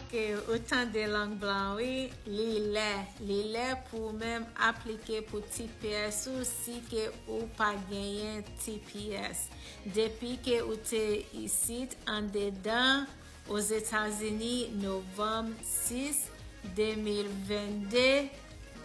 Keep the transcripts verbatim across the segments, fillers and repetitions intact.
Ke ou tande lang blan wi, li lè, li lè pou w menm aplike pou T P S ou si ke ou pa genyen T P S. Depi ke ou te isit andedan Ozetazini novanm sis, de mil vennde,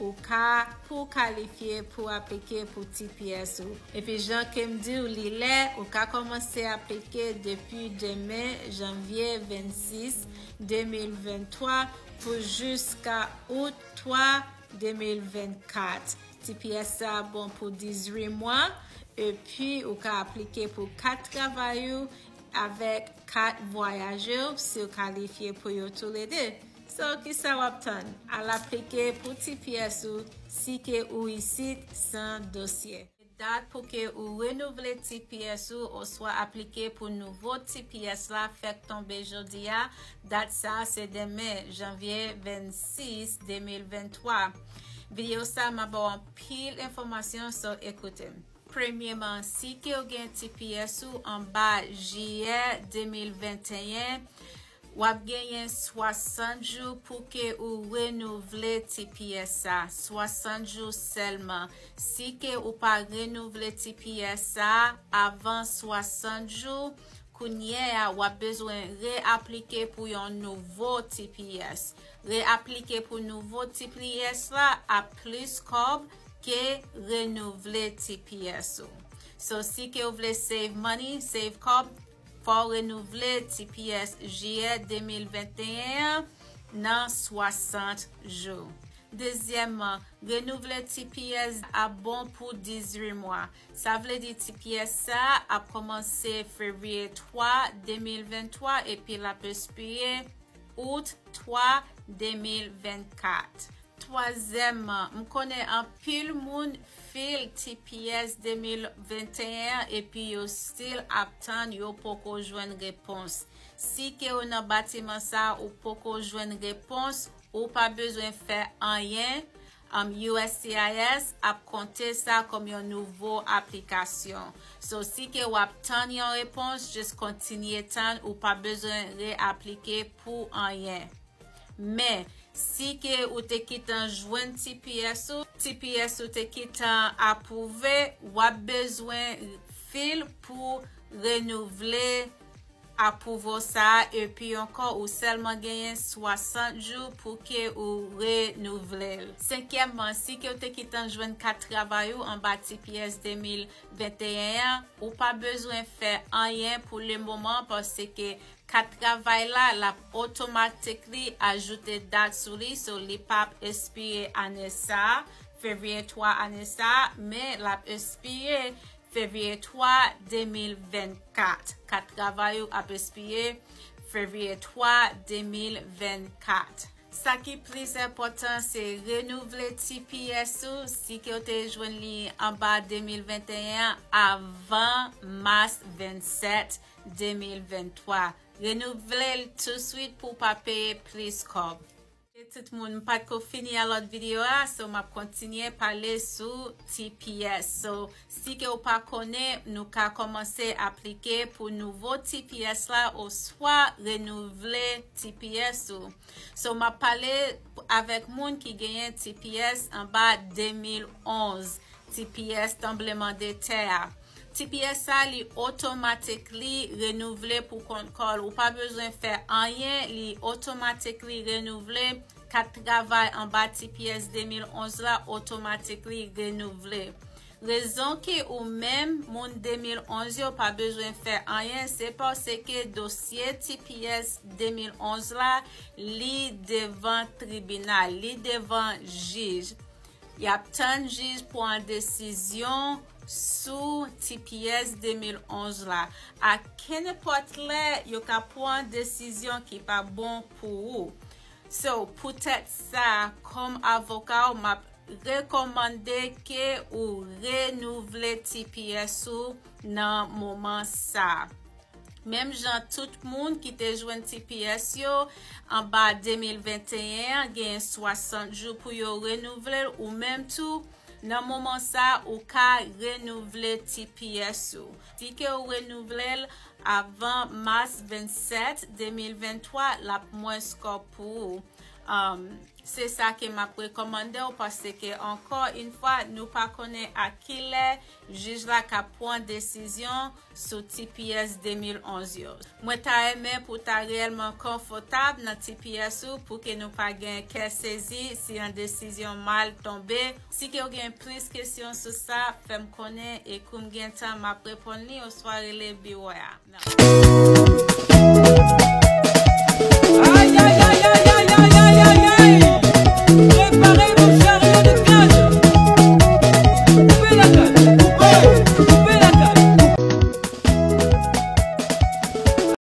ou ka, pou w kalifye pou aplike pou T P S ou. Epi jan ke m di w li lè, ou ka kòmanse aplike depi demen, janvye vennsis, de mil venntwa, pou jiska out twa, de mil vennkat. T P S sa bon pou dizuit mwa, epi ou ka aplike pou kat travay ou avèk kat vwayaj ou si w kalifye pou yo toulede. So, kisa w ap tann? Al aplike pou T P S ou si ke ou isit san dosye. Dat pou ke ou renouvle T P S ou oswa aplike pou nouvo T P S la fèk tonbe jodi a. Dat sa a se demen, janvye vennsis, de mil venntwa. Videyo sa a m ap ba w anpil enfòmasyon, so ekoute m. Premyeman, si ke w gen T P S ou anba jiyè de mil venteyen, w ap genyen swasant jou pou ke ou renouvle T P S sa. Swasant jou sèlman. Si ke ou pa renouvle T P S sa avan swasant jou, kounye a w ap bezwen reaplike pou yon nouvo T P S. Reaplike pou nouvo T P S la ap plis kòb ke renouvle T P S ou. So, si ke w vle save money, save kòb, fò w renouvle T P S jiyè de mil venteyen an nan swasant jou. Dezyèmman, renouvle T P S ap bon pou dizuit mwa. Sa vle di T P S sa a ap kòmanse fevriye twa, de mil venntwa, epi l ap espire out twa, de mil vennkat. Twazyèmman, m konnen anpil moun fil T P S de mil venteyen an epi yo still ap tann, yo poko jwenn repons. Si ke w nan batiman sa a, ou poko jwenn repons, ou pa bezwen fè anyen. Um, U S C I S ap konte sa kòm yon nouvo aplikasyon. So, si ke w ap tann yon repons, jis kontinye tann, ou pa bezwen reaplike pou anyen. Men, si ke ou te kitan jwenn T P S ou, T P S ou te kitan apwouve, w ap bezwen fil pou renouvle apwouvo sa a, epi ankò ou sèlman genyen swasant jou pou ke ou renouvle l. Senkyèmman, si ke w te kitan jwenn kat travay ou anba T P S de mil venteyen an, ou pa bezwen fè anyen pou le moman, paske kat travay la, l ap otomatikli ajoute dat sou li, so li p ap espire ane sa a, fevriye twa ane sa a, men l ap espire fevriye twa, de mil vennkat. Kat travay ou ap espire fevriye twa, de mil vennkat. Sa ki plis enpòtan, se renouvle T P S ou, si ke w te jwenn li anba de mil venteyen an, avan mas vennsèt, de mil venntwa. Renouvle l touswit pou w pa peye plis kòb. E tout moun, m pa t ko fini a lòt videyo a, so m ap kontinye pale sou T P S. So, si ke w pa konnen, nou ka kòmanse aplike pou nouvo T P S la oswa renouvle T P S ou. So, m ap pale avèk moun ki genyen T P S anba de mil onz, T P S tranblemanntè a. T P S sa, li otomatikli renouvle pou kont kò l. Ou pa bezwen fè anyen, li otomatikli renouvle. Kat travay anba T P S de mil onz la otomatikli renouvle. Rezon ke ou menm, moun de mil onz yo, pa bezwen fè anyen, se paske dosye T P S de mil onz la, li devan tribinal, li devan jij. Y ap tann jij pran desizyon sou T P S de mil onz la. A kenenpòt lè, yo ka pran desizyon ki pa bon pou ou. So, poutèt sa, kòm avoka w, m ap rekòmande ke ou renouvle T P S ou nan moman sa. Menm jan tout moun ki te jwenn T P S yo anba de mil venteyen an, gen swasant jou pou yo renouvle l, ou menm tou, Nan moman sa, ou ka renouvle T P S ou. Si ke ou renouvle l avan mas vennsèt, de mil venntwa, l ap mwen skò pou ou. Um, se sa ke m ap rekòmande w, paske ankò yon fwa, nou pa konnen a ki lè jij la ka pran desizyon sou T P S de mil onz yo. Mwen ta renmen pou w ta reyèlman konfòtab nan T P S ou, pou ke nou pa gen kè sezi si yon desizyon mal tonbe. Si ke w gen plis kesyon sou sa, fè m konnen, e kou m gen tan, m ap reponn li, oswa rele biwo a.